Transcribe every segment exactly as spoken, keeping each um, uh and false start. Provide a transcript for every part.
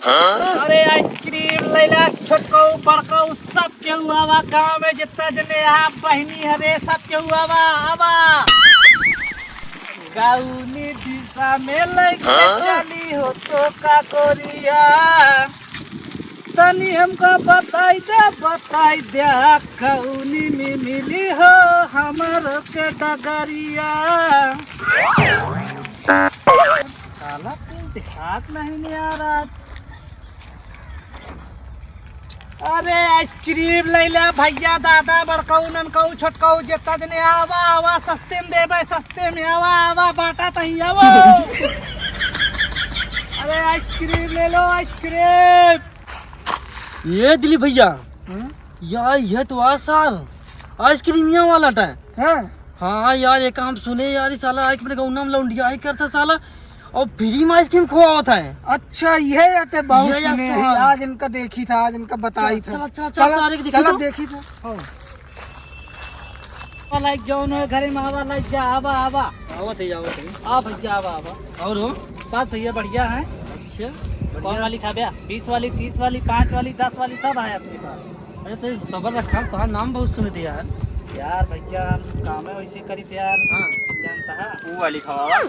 अरे आइसक्रीम लैला, छोटकऊ बड़कऊ सब केहू आवा, गाँव में जितना जने आप बहिनी हवे सब केहू आवा, आवा। कौनी दिशा में लैके चली हो तो का गोरिया, तनी हमका बताई द्या, बताई द्या, कौनी में मिली हो हमरो के डगरिया। साला कुछ दिखात नहीं यार आज। अरे आइसक्रीम लैला भैया, दादा, बड़कऊ, ननकऊ, छोटकऊ, जेतना जने आवा, आवा, सस्ते में देबे, सस्ते में, आवा, आवा, बाटा तहीं, आवा। अरे आइसक्रीम ले लो, आइसक्रीम। ये दिलीप भैया, हम्म? यार, ये तो आज साल आइसक्रीम यहाँ वाला था। हाँ। हाँ यार, ये काम सुने यार, ये साला आइसक्रीम का नाम लौंडिया ही करता साला, और फ्री में आइसक्रीम खवावत है। अच्छा, ये अटे बहुत ये यार सुने हैं। आज इनका देखी था, आज इनका बताई था। चला, चला, चला, चला, सारे के देखी चला तो। देखी था। हाँ। लाइक जौन हो घरे में आवा, लाइक जा, आवा, आवा। आवत है, आवत है। आ भैया, आवा, आवा। और हो? बस भैया, बढ़िया है। अच्छा, कौन बढ़िया। वाली खाबे? बीस वाली, तीस वाली, पाँच वाली, दस वाली, सब है अपने पास। अरे, तो सबर रखा, तोहार नाम बहुत सुने थे यार। यार भैया, हम काम है वैसे करी थे यार। हाँ। जानता है? वो वाली खवावा।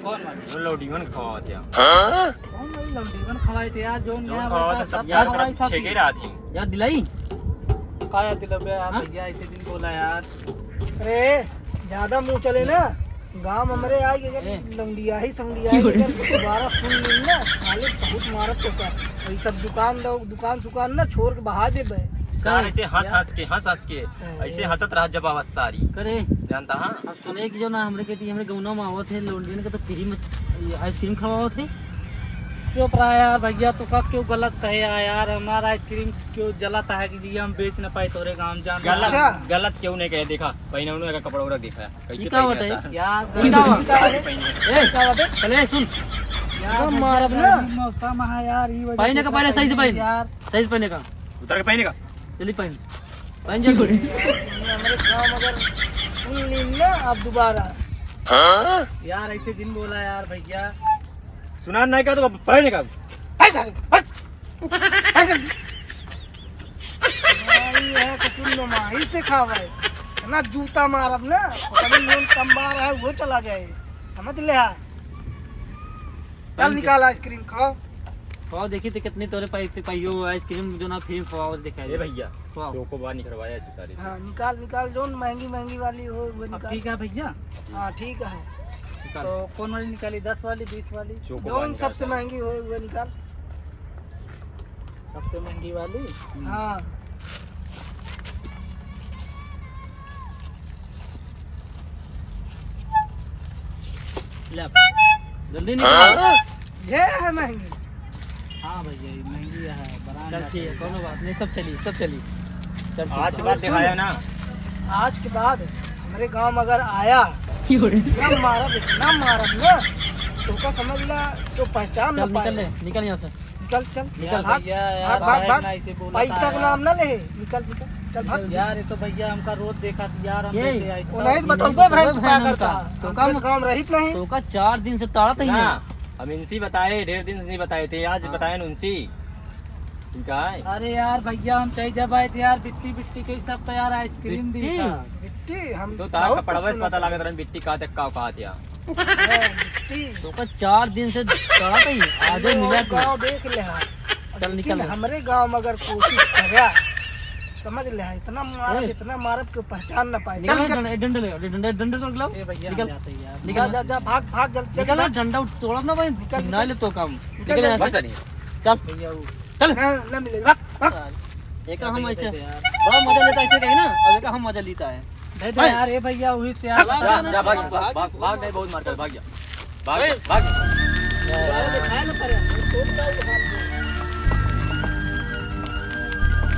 कौन वाली? वो लौंडियन खवावा थे हम। कौन वाली लौंडियन खवाए थे यार? जो जौन नया खवावा था, सब सब याद खवाई था छेके कि? रात ही। याद दिलाई? का याद दिलावे यार हाँ? भैया, ऐसे दिन बोला यार। अरे, ज्यादा मुंह चले ना, गांव हमरे आए के अगर ए। लौंडिया ही समडिया ही अगर दोबारा सुन ली ना, साले बहुत मारत तो का। वही सब दुकान दो, दुकान सुकान ना छोड़ के बहा देबे। सारे से हंस हंस के, हंस हंस के, सही। ऐसे हंसत रह जब आवाज सारी। करे। जानता हाँ? अब सुने कि जो ना हमरे कहती, हमरे गौना में आवत है, लौंडियन के तो फ्री में आइसक्रीम खवावत है। चुप रहा यार भैया, तो का क्यों गलत कहे यार, यार हमारा आइसक्रीम क्यों जलत है कि जी हम बेच न पाए तोरे गांव जान। गलत, अच्छा। गलत क्यों नहीं कहे, देखा पहने उन्होंने का कपड़ा उड़ा देखा है। कैसे ई का पहने बटे? ऐसा? यार, ई का बटे? कैसे पहने? ए, का बटे? पहले सुन। यार, एकदम मारब ना। गर्मी मौसम है यार, ई वजह पहने से का पहले सही से पहने। यार। सही से पहने का। उतर के पहने का। जल्दी पहन। पहन जल्दी। हमरे काम अगर सुन ली ना आप दोबारा। यार, ऐसे दिन बोला यार भैया। सुना नहीं का तो पहने का। हट साले, हट। हट जल्दी। नहीं, यह ससुर नुमाइश दिखावे। इतना जूता मारब ना, पता नहीं कौन कमबार है, वो चला जाए। समझ ले हा। चल निकाल आइसक्रीम खाओ। खाओ, देखी तो कितनी तोरे पाई, ते पाइयो आइसक्रीम जो ना फ्री में खवाओ, दिखाई ए दे। भैया, खाओ। चोकोबार निकलवाया ऐसे सारे। हाँ, निकाल, निकाल, जो महंगी, महंगी वाली हो, वो अब निकाल। ठीक है भैया। हाँ, ठीक है। निकाल। तो कौन वाली निकाली, दस वाली, बीस वाली? चोकोबार जौन निकाल सबसे सारे। महंगी हो, वो निकाल। सबसे महंगी वाली? हाँ। ले, जल्दी निकाल। हाँ? ये है महंगी। हाँ भैया, ये महंगी है, brand चल है ठीक है, भैया। कोनो बात नहीं, सब चली, सब चली। चल ठीक आज है। के बाद और सुन, दिखाया ना। आज के बाद हमरे गांव में अगर आया, इतना मारब, इतना मारब ना, तो का समझ ला, जो पहचान चल, ना पाए। निकल ले, निकल यहाँ से। निकल, चल। निकल। भाग, भैया, यार, भाग, भाग, भाग। ना ऐसे बोला पैसा था के यार। नाम ना ले, निकल, निकल, चल, भाग। यार, ये तो भैया हमका रोज देखा था यार, हम ये। कैसे आए? वो नहीं तो बताऊंगा, भाई, तू क्या करता? तो हमसे काम काम रहित नहीं। तो का चार दिन से ताड़त ही ना, है। हम इनसे बताए, ढेर दिन से नहीं बताए थे, आज हाँ। बताए ना उनसे। ठीक है। अरे यार, भैया, हम चाहिए जब आए थे यार, बिट्टी, बिट्टी के सब तो यार आइसक्रीम दी बिट्टी? था। बिट्टी, हम तो तार बहुत कपड़वा से सुना पता था। लागत रहे, बिट्टी का तक का औकात या। ए, बिट्टी। तो का चार दिन से ताड़त ही, आजे हम मिला लोग तू। गाँव देख ले हाँ। चल, लेकिन निकल। हमरे गाँव में अगर कोशिश करे, समझ ले हाँ, इतना मारब, ए। इतना मारब कि पहचान ना पाए। निकल, चल, निकल। डंडा, डंडा ले, डंडा, डंडा तो लाओ। ए भैया, निकल। हम जाते हैं यार। निकल। जा, जा, जा, भाग, भाग, जल्दी, जल्दी निकल ना, भाग। डंडा उठ-, तोड़ब ना भाई, निकल, ना निकल। ले तो काम। निकल, निकल निकल। यहाँ से। बस नहीं। चल। भैया, वो चल। हाँ, ना मिलेगा। भाग, भाग। हाँ, एक हम ऐसे बड़ा मजा लेता ऐसे कहीं ना, अब एक हम मजा लेता है। दे दे भाई। यार, ए भैया, वही से यार। भाग, जा, जा, जा, भाग, भाग, भाग, भाग, भाग, नहीं, बहुत मार कर, भाग जा। भाग जा, भाग। यार, दिखाए ना पड़े, तो क्या दिखा दे?